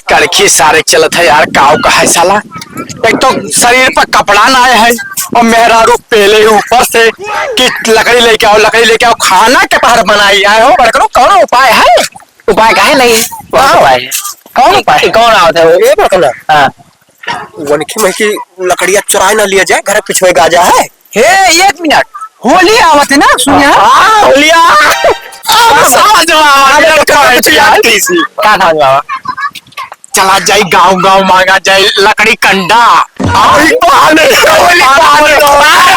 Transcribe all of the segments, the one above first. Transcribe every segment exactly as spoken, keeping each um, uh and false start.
कड़की सारे चलत है यार, काऊ का है साला। एक तो शरीर पर कपड़ा ना है और मेहरारू पेले ही ऊपर से कि लकड़ी लेके आओ, लकड़ी लेके आओ, खाना के पहर बनाई आए हो। बड़कनो, कौन उपाय है? उपाय काहे नहीं है? बहुत हाँ। उपाय है। कौन उपाय है? कौन आवत है वो? ये बड़कना। हाँ। वनखी में की लकड़िया चुराए ना लिया जाए, घर पिछुए गाजा है। हे, एक मिनट, होली आवत है ना, सुनिया। हाँ, होलिया। अब समझ में आवा, अब लड़का समझ में आवा। का समझ में आवा? चला जाई गाँव गाँव, मांगा जाई लकड़ी कंडा। आई बहाने, होली बहाने। अरे,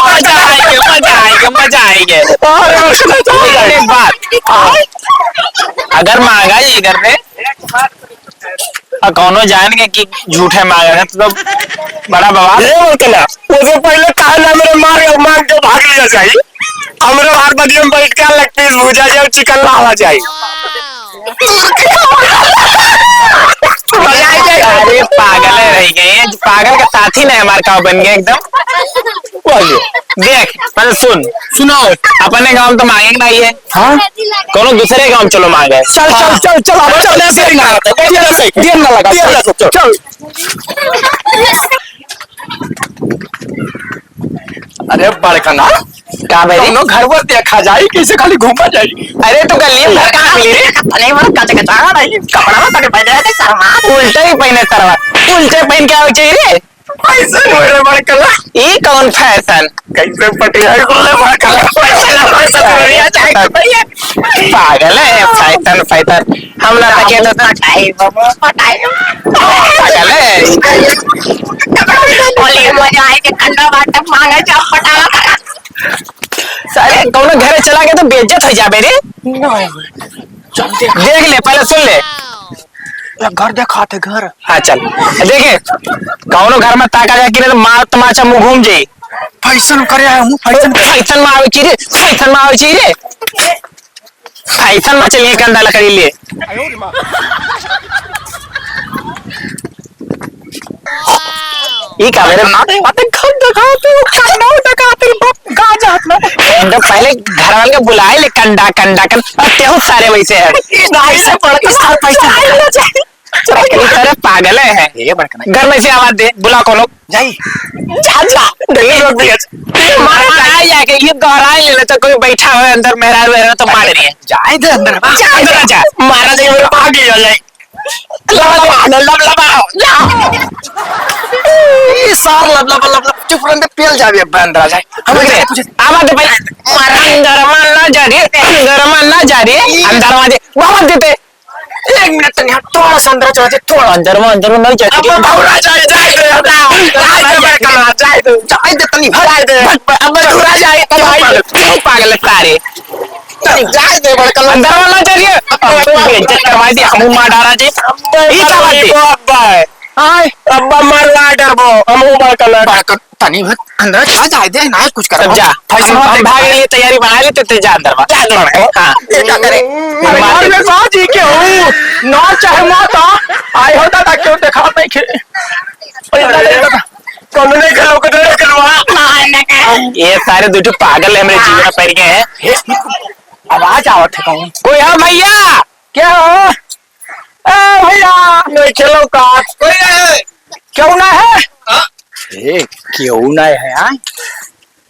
मजा आएगा, मजा आएगा, मजा आएगा। अरे, मजा आएगा। एक बात, अगर मांगा ये घर में, और कौनो जान के कि झूठे मांगे हैं, तो बड़ा बवाल। ये बोलते ना, उसे पहले कहा ना, मेरे मार, मार के भाग लिया जाए। हमरे बार बगिया में बैठ के लेग पीस भूजा जाए, चिकन लावा जाए। अरे पागल है, रह गए हैं। पागल का साथी नहीं, हमारे गाँव बन गए एकदम। बोलिए। देख, पहले सुन। सुनाओ। अपने गाँव में तो मांगे नहीं है। हाँ? कोनो दूसरे गाँव चलो मांगे। चल, चल, चल, चल, अब चल, चल, चल, चल, चल, चल, चल, चल, चल। अरे बड़कना, का भाई? कौनो घर वर देखा जाई, कैसे खाली घूमा जाई? अरे तो गली में घर कहाँ मिली रे? अरे वो कचकचा रही, कपड़ा तक पहने थे, शर्मा। उल्टे ही पहने सरवा, उल्टे पहन के आवे चाहिए रे। फैशन हो रे बड़कला। ई कौन फैशन? कैसे पटिया खोले बड़कला? फैशन, फैशन हो रही है, जाए के भैया। पागल है, फैशन, फैशन। हम ना सके तो पटाई, बाबू, पटाई। पागल है। बोलिए, मजा आए कि ठंडा बात तक मांगे, जब पटावा। सारे कौनो घरे चला गया तो बेइज्जत हो जाबे रे। चल देख। देख ले, पहले सुन ले। या घर देखात है, घर। हाँ, चल। देखे, कौनो घर में ताका जाए कि नहीं तो मार तमाचा मुंह घूम जाई। फैशन करे आए हूँ, फैशन करे। फैशन में आवे चाहिए रे, फैशन में आवे चाहिए रे। फैशन में चलिए, कंधा लकड़ी ले। ई का मेरे माँ के बातें खंड खाते हो, खंड खाते हो, बाप गांजा हाथ में। तो पहले घर वाले के बुलाए ले, कंडा, कंडा, कंडा। और तेहू सारे वैसे है। नहीं से पढ़ के सार पैसा। ई सारे पागल है। ये बड़कना। घर में से आवाज दे, बुला कोनो। जाई। जा, जा। दिल्ली रोक दिया। मारा ना जाके, ये गहराई ले लेता, कोई बैठा हुआ है अंदर, मेहरारू है तो मार रही है। जाए दे अंदर। जा, अंदर जा। मारा जाए, मेरे भाग लिया जाए। लबलबाओ, लबलबाओ, ला। ई सार लबलबा, लबलबा, चुप रहने दे, पेल जावे, अब अंदर आ जाए। हम लोग कुछ आवाज दे भाई। अंदर में ना जा रे, अंदर में ना जा रे, अंदर में दे, वापस देते। एक मिनट तनी, हाँ, थोड़ा सा अंदर चला जाए, थोड़ा। अंदर में, अंदर में नहीं जाए। अब बौरा जाए, जाए दे, हटा। जाए दे, जाए दे, जाए दे, तनी, हटा दे। अब बौरा जाए, तब आई। चुप पागल, चुप पागल सारे। तनी जाए दे, बड़का लोग। अंदर वाला चलिए। बेइज्जत करवा दी, हमू मार डारा जी। ई का बात है? अब्बा है। आय। अब्बा मरवा डरबो, हमू बड़का लोग। बड़का तनी भर अंदर चला जाए दे, ना कुछ कर। जा, फैशन हम, हम भागे, ये तैयारी बना लेते थे, जा अंदर में। जा अंदर में। हाँ। ये क्या करे? अरे यार, मैं बाजी के हूँ। ना चाहे माता, आए होता था, क्यों देखा नहीं खे? कौन नहीं खेलो, कौन नहीं खेलो? ये सारे दो ठो पागल है, मेरे जीवन में पड़ गए हैं। आवाज आवत है कौन? कोई है भैया? क्या हो? ए भैया, नहीं खेलो का? कोई नहीं। क्यों ना है? हाँ? ए, क्यों ना है, हाँ?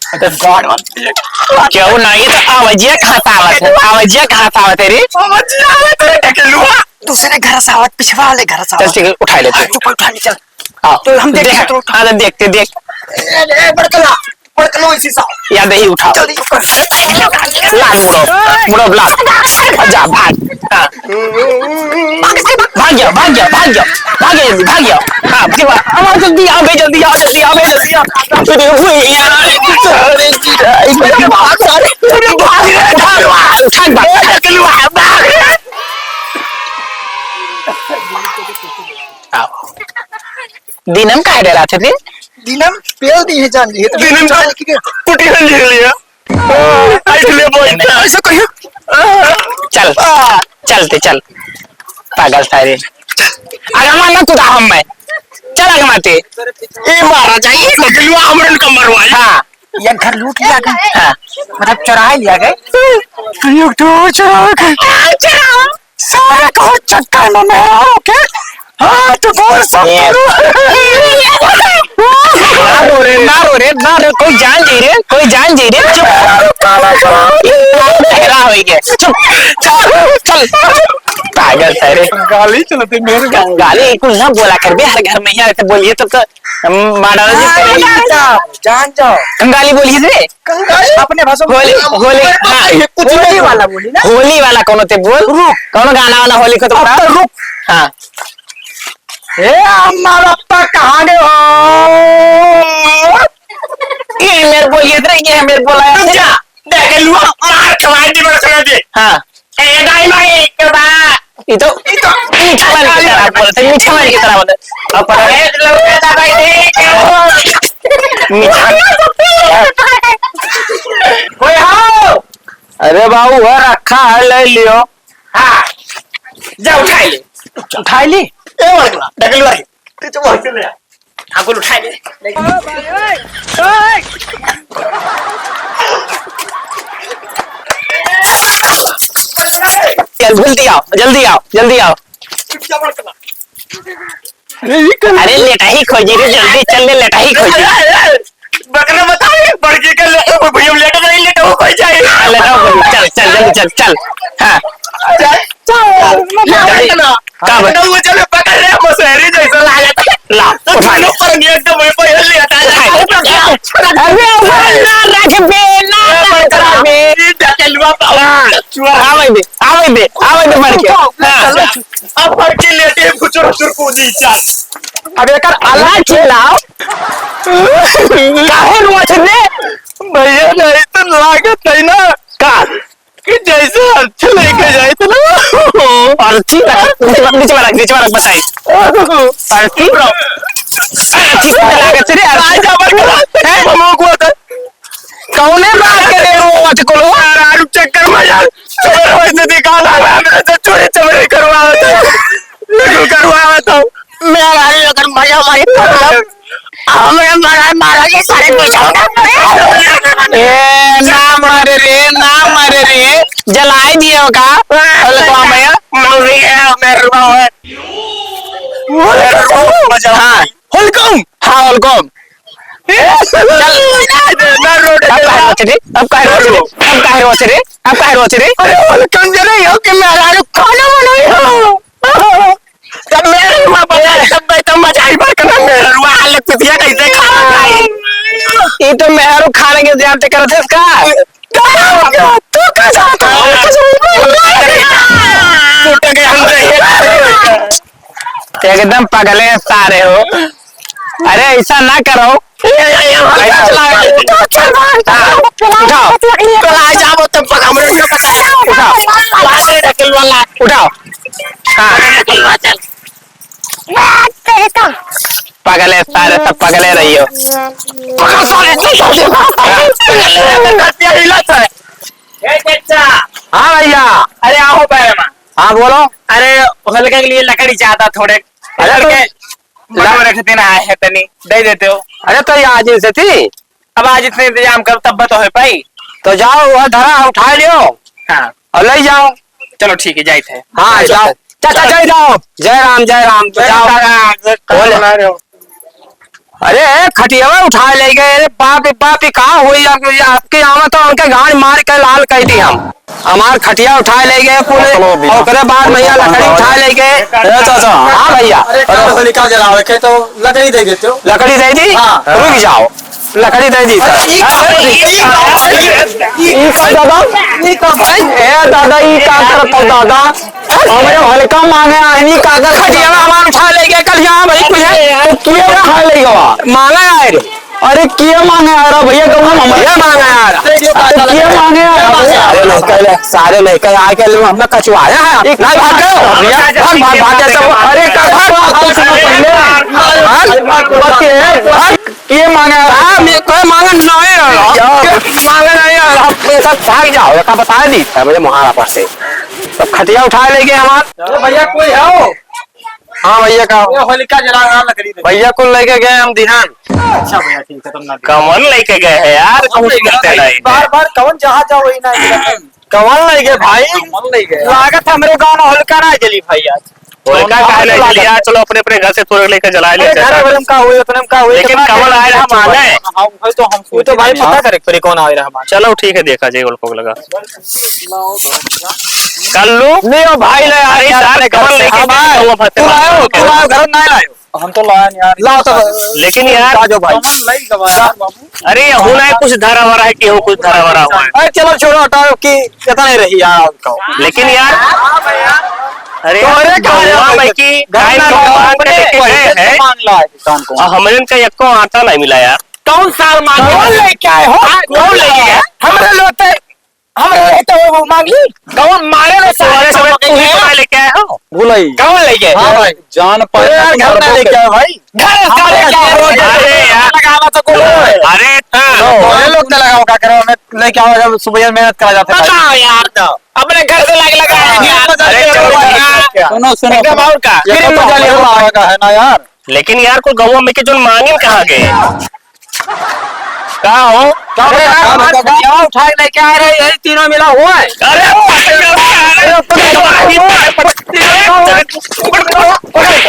अरे God, क्यों ना? ये तो आवाजिया कहाँ से आवत है? आवाजिया कहाँ से आवत है रे? आवाजिया आवत है, ढकेलुआ। दूसरे घर से आवत, पिछवा वाले घर से चल, आवत। ठीक है, उठा लेते। हाँ, ऊपर उठा ले, चल। हाँ। तो हम देख, देखते हैं, तो उठा। हाँ, तो देखते, देख। ए, ए, बड़कला, बड़कला, इसी सा। या दही उठाओ। जल्दी ऊपर। ला, मुड़ो, मुड़ो, ला। जा, भाग। हाँ। भाग जा, भाग जा, भाग जा। भाग जा, जल्दी, भाग जा। हाँ, फिर भाग। अब जल्दी आ बे, जल्दी आ, जल्दी आ बे, जल्दी आ। अरे, हुई यार। अरे, जी, अरे, भाग, अरे, भाग, भाग, भाग। उठा, भाग। आओ। दीनम काहे डरात है रे? दीनम पेल दी है जान ली है तो दीनम जान की कुटी हल ले लिया। आ, आई ले बोल। ऐसा कहियो। चल, चलते चल। पागल सारे। अगमा ना कुदा हम मैं। चल अगमा ते। ए महाराजा, ये नकलुआ हमरन का मरवाई। हाँ। ये घर लूट लिया गए। हाँ। मतलब चुरा लिया गए। ये तो चुरा गए। सारे को चक्कर में मेरा होके हाँ, तो बोल सब ये करो। ना रो रे, ना रो रे, ना रो, कोई जान जाई रे, कोई जान जाई रे, चुप। ठहरा हो गया, चुप, चल, चल। पागल था रे। गाली चलते मेरे को। गाली कुछ ना बोला कर बे, हर घर में ही आके बोलिए तब तो हम मार डालो जी। हाँ, जान जाओ, जान जाओ। हम गाली बोलिए रे। कंगाली अपने भाषा में होली, होली, हाँ। कुछ होली नहीं वाला बोली ना। होली वाला कौनो ते बोल। रुक। कौनो गाना वाना होली को तो अब बता। तो रुक। हाँ। ए अम्मा बप्पा कहाँ गए हो? ये मेरे बोलिए रे, ये मेरे बोला है। रुक जा। देख लुआ, मार खवाई दी बड़ा सुना दे। हाँ। ए दाई माई के बा। ई तो, ई तो मीठा मन की तरह बोलत है, मीठा मन की तरह बोलत है। अब पता है, लौका दवाई दे, क्या हो? मीठा मन। कोई हो? अरे बाबू, वो रखा है, ले लियो। हाँ, जा उठाई ले। उठाई ली? ए, वरगला, डगलवा रे। तू तो वहीं से ले आ। हाँ, कुल उठाई ले। चल, जल्दी आओ, जल्दी आओ, जल्दी आओ। अरे, लेटा ही खोजी रे, जल्दी चल ले, लेटा ही खोजी। बकरा बता रे, बड़की के ले, ओ भैया, लेटा नहीं, लेटा हो, कोई जाए। हाँ, लेटा हो, चल, चल, जल्दी चल, चल। हाँ। चल, चल, चल। लेटा ही ना। का बा? तो वो चलो, पकड़ रे, मसहरी जैसा लागत है। ला, उठा ले। ऊपर नहीं, एकदम ऊपर ही लेटा है। उठा ले। अरे, ऊपर ना रख बे, ना रख बे। ये डकलुआ बाबा, हाँ। चुआ। आवे दे, आवे दे, आवे दे मर के। हाँ। अब मर के लेटे, फुचुर फुचुर कूदी, चल। अब एकर अलग चिल्लाओ। काहे रोत रे? भैया, नहीं तो लागत है ना। का? कि जैसे अर्थी लेके जाए थे ना। अर्थी लगा, नीचे वाला, नीचे वाला, नीचे वाला बताई। अर्थी? अर्थी लगा तेरे, अर्थी। राजा बन गया। हैं? हम लोग को था। कौने बात के रे वो मत करो? यार, आलू चक्कर में यार, चोर वैसे दिखा रहा है, हमरे से चोरी चोरी करवावत है। बिल्कुल करवावत हो। मेरा भाई अगर मजा मारे तो हमें मारा, मारा ये सारे पीछे ना पड़े। ए, ना मारे रे, ना मारे रे, जलाई दियो का? अरे बाप रे। मौसी है, मेरे बाप है। मजा हाँ। होलकम। हाँ, होलकम। ए, चल। ना रोड अब काहे रोत रे? अब काहे रोत रे? अब काहे रोत रे? अब काहे रोत रे? अरे, होलकम जरे हो कि मेहरारू खाना बनाई हो। जब मेरे हुआ पता है, तब मैं तो मजा ही बरकरार मेरे हुआ हालत कुतिया कैसे खाना खाई। ये तो मेहरू खाने के इंतजाम ते करत है इसका। तू का जाता है? टूट गए हम तो ये। एकदम पगले सारे हो। अरे ऐसा ना करो। ए, ए, ए, ए, ऐसा चला। हाँ, उठाओ। चला जाओ तो पग हमरे लिए बता। उठाओ। बाहर ढकेल वाला। उठाओ। हाँ। ढकेल वाला, चल। पगले सारे सब पगले रहियो। पगले सारे सब पगले रहियो। ए, चचा। हाँ भैया। अरे, आओ पैरमा। हाँ, बोलो। अरे, होलिका के लिए लकड़ी चाहता थोड़े। अरे, तो लकड़ी के बटोरे खातिर आए हैं, तनी दे देते हो। अरे, तो ये आज ही से थी। अब आज इतने इंतजाम कर, तब तो हो पाई। तो जाओ, वह धरा, उठा लियो। हाँ। और ले जाओ। चलो, ठीक है, जाइत है। हाँ, जाओ। चाचा, जय जाओ। जय राम, जय राम। जय जाओ। राम, जय बोले। राम। अरे, खटियावा उठा ले गए। अरे बाप रे बाप, ये का होई? आप, आपके यहाँ तो उनके गांड मार के लाल कर दी हम। हमार खटिया उठा ले गए कुल, चलो भैया। ओकरे बाद भैया लकड़ी उठा ले गए। ए चाचा। हाँ भैया। अरे, अरे, होलिका जलावे के तो लकड़ी दे देते हो। लकड़ी दे दी? हाँ। रुक जाओ, लकड़ी दे दी। अरे, ई का, ई का, ई का दादा? ई का भाई? ए दादा, ई का करत हो दादा? हमरे होलिका मांगे आइनी का कर खटिया हमार उठा ले गए कल यहाँ भाई, कुछ है? तो किए उठा ले गवा? मांगा आए रे। अरे किए मांगे आ रहा भैया, कहूँ हम ये मांगा आ रहा। तो किए मांगे आ रहा? अरे नहीं कह, सारे नहीं कह, आके लोग हमने कचवाया है। नहीं भाग गए, भाग, भाग, भाग, भाग, सब, अरे का भाग, भाग, भाग, सुनो पहले। भाग, भाग, भाग, भाग। ये मांगा, हाँ, मैं कोई मांगा नहीं है। जाओ। मांगा नहीं है, आप सब भाग जाओ, ये का बता दी। मुझे मोहारा पास से। सब खटिया उठा ले गए हमार। अरे भैया, कोई है वो? हाँ भैया, का? ये होलिका जला रहा, लकड़ी दे। भैया, कुल लेके गए हम दिहान। अच्छा भैया, ठीक है, तुम ना दे। कमन लेके गए हैं यार, कमन कुछ लेके करते गए? नहीं। बार बार कौन जहाँ जाओ, वही ना। कमन लेके भाई? कमन लेके। लागत हमरे गाँव में होलिका ना जली भाई आज। होलिका काहे नहीं जली यार? चलो अपने अपने घर से थोड़े लेके जला ले। अरे, घर भर में का हुई, उतने में का हुई, लेकिन कवन आए रहा मांगे? हम, हम तो, हम वो तो भाई पता करे के पड़ी कौन आए रहा मांगे। चलो ठीक है, देखा जाए उनको लगा। कर लो। ले आओ भाई, ले आओ अरे यार, यार, अपने घर कवन से। लेके हाँ भाई, जाओ, तू लाओ, तू लाओ, घर में नहीं लाओ। हम तो लाया नहीं यार। लाओ तो। लेकिन यार, आ जाओ भाई। कवन लाई गवा यार बाबू। अरे, ये होना है कुछ धरा वरा है कि हो कुछ धरा वरा हुआ है। अरे चलो छोड़ो, हटाओ कि कितना ही रही यार आपका। लेकिन यार, अरे तो यार, अरे कहाँ गौवा यार, में की घर गाय ना को लाओ, बांध के अपने लेके गए हैं। मांग ला है किसान को। और हमरे इनका एको आटा नहीं मिला यार। कौन साल मांगे? कौन लेके आए हो? हाँ, कौन लेके आए? हमरे लोग तो हम रहे तो वो मांगी। कौन मारे लो सारे सब तू ही पकड़ लेके आए हो? भुलाई। कौन लेके आए? हाँ भाई। जान पाए अरे यार, घर ना लेके आए भाई। घर सारे क्या है? अरे यार। लगावा तो कौन है? अरे हाँ। तो ये लोग तो लगाओ, का करो, हमें लेके आओ, जब सुबह मेहनत करा जाते हैं। बताओ यार, तो अपने घर से लग लगा है यार। अरे चलो यार। सुनो, सुनो। एकदम और का? ये तो फिर मजा ले रहा है ना यार। लेकिन यार, कोई गौवा में के जोन मांगिन कहाँ गए? का हो? का अरे बता, यार, का बता, का? क्या उठा के लेके आ रहे, यही तीनों मिला हुआ है। अरे, अरे, अरे, अरे, अरे, अरे, अरे,